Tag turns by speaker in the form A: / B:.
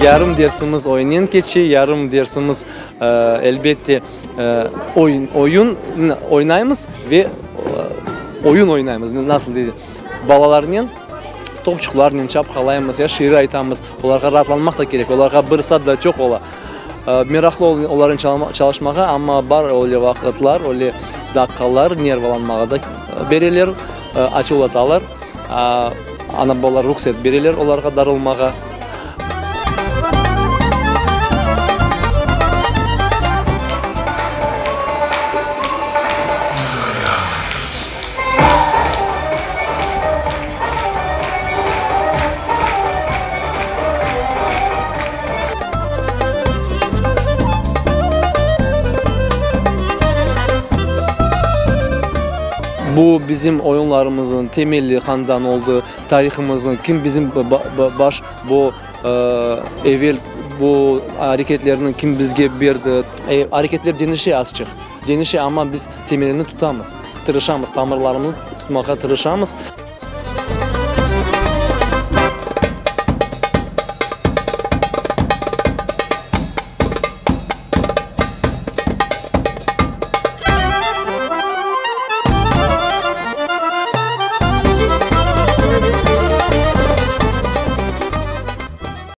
A: Yarım dersimiz oyunnen keçe, yarım dersimiz, elbette, oyun, oyun oynaymız ve oyun oynaymız, nasıl desem, balalarnen topçuqlarnen çapqalaymız, ya şiir aytamız, olarğa raatlanmaq da kerek, olarğa bir saat da çoq ola. Meraqlı olarnen çalışmağa, amma bar öyle vaqıtlar, öyle daqqalar nervalanmağa da bereler, açuvlatalar. Ana-babalar ruhset bereler olarğa darılmağa. Bu bizim oyunlarımıznıñ temeli qandan oldı, tarihımıznıñ, kim bizim baş bu evel bu areketlerni kim bizge berdi. Areketler deñişe azçıq, deñişe, amma biz temelini tutamız, tırışamız, tamırlarımıznı tutmağa tırışamız.